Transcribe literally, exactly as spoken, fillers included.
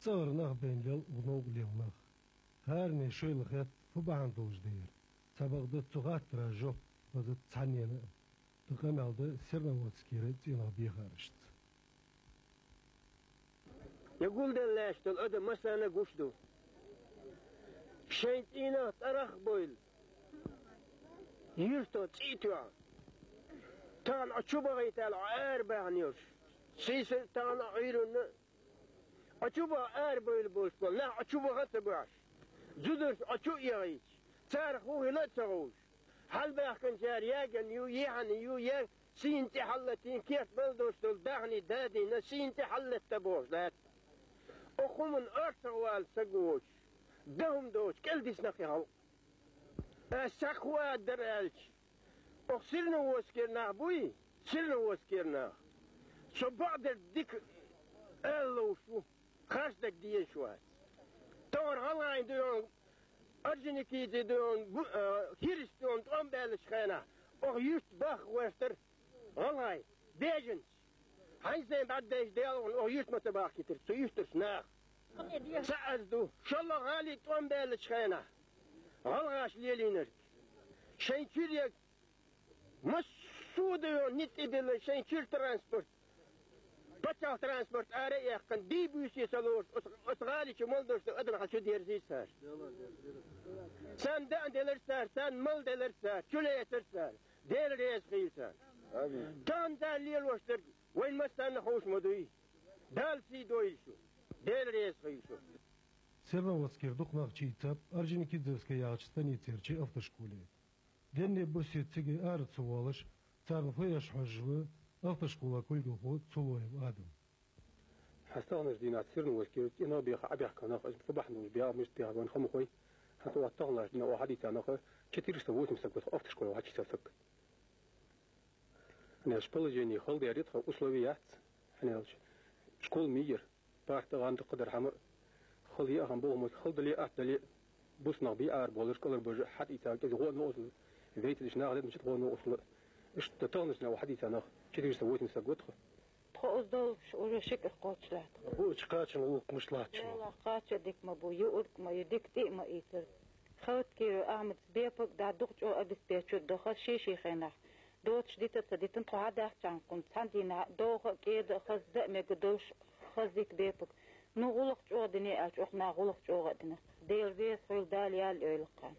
ЦӀагӀара нах беннабелла гӀулакх лелаш нах. ХӀаране шоайла хет, фу бахьан долаш да ер. Цхьабакъда цу хаттара жоп лазац цхьаннена а. Тха къамаьл да Серноводскера цӀенах бехарашца. Е гулденна лаьтташ дола адам массанена гуш да. Шоай цӀенах тӀарах а бовла, юрта цӀий а тоха. Тахан Ӏа чубахийта аьле Ӏа арабаьнна йолаш, сийсара тахан Ӏуйранна Ӏа чубаха арабовла болаш бола нах Ӏа чубаха а ца бахьаш, зудараш Ӏа чу а яхийта, царах фу хилла а ца ховш, хьалбаьхкачар ягӀа ю, яхьа ю, е сийна тӀа хьаллатийна, керта мел долаш дола даьхни дадийна, сийна тӀа хьаллатта бохаш латт. Укх хӀаман орцагӀвала саг воацаш, даа хӀама доацаш, кӀалдиса нах я халкъ. Аз цхьаккха хӀама ала дар аьлча, укх Серноводскера нах буй, Серноводскера нах. Со бакъдар дика ала ловш ва, харц дага дезаш вац. Тохара гӀалгӀай дуйон, Орджоникидзе дуйон, бу-, а, Хириса дуйон тӀом баьлча хенахь, укх юрта баха гӀертар гӀалгӀай, беженцы. Хьайна сайна бӀаргадайча, Даьла гӀо, укх юрта ма ца бахкийтар, цу юртарча наха. Цхьа аз ду, шоллагӀа гӀалий тӀом баьлча хенахь, гӀалгӀаша лелийнарг. Шоай чура я массо а дуйон низ тӀабиллина, шоай чура транспорт, паччахьа транспорт ара а яьккхина, дий-буьйса салош, оцу, оцу гӀали чу мел долаш дола адам хьалчудерзийра цар. Царна даа делар цар, царна мала делар цар, чулоацар цар. Даьла раьза хийла царна. Амин. Тахан цар лелош дерг вайна массанена ховш ма дуй. Дала сий дойла шо. Даьла раьза хийла шо. Серноводскера дукха нах чуийцаб Орджоникидзевская яхача станицерча автошколе. Денна буссе цига ара ца воалаш, царна фу эш хьожаш ва автошкола кулгалхо Цулоев Адам. ХьастагӀанаш дийнахьа Серноводскера цӀенах беха Ӏабаьхка нах, аз фу бахьан долаш беха, мишта беха, вайна ха ма хой. ХӀанз тхо оттагӀанаш дийнахьа хьадийца нах, четыреста восемьдесят год автошкола хьачуийца саг. ХӀана аьлча положени хала дар я тха, услови яц. ХӀана аьлча школа ма йий ер, парта гӀанда кхыдар хӀама, хала я а хӀама, боху мотт хала дале а, атта дале а, бус нах бий арабовлаш, кӀалхарбовлаш, хьатӀаийца кӀезига гӀо а новкъостал, вайцига деш наха ледмача гӀо а новкъостал. Иштта таханарча дийнахьа хьадийца нах, четыреста восемьдесят год тха. Тхо из долуш уже ши кӀира кхочуш латт. Бу чу кхаччалца гӀулакх мишта латтача. Валлахь, кхача дика ма бу, юург а ма ю, дика тӀе а ма ийцар. Хавткиров Ахьмада бепиг дӀа дукха чӀогӀа обеспечивать ду хаза ший-ший хенахь. Доцуш дита а ца дитина, тхо хьадаьхкача хана кхунна цхьан дийнахьа довха а, кӀеда а, хаза даа мегаргдолаш, хаза дита бепиг. Ну, гӀулакх чӀогӀа дина аьлча, укх наха гӀулакх чӀогӀа а дина. Даьла раьза хуьлда, Дала ял йойла кхарна.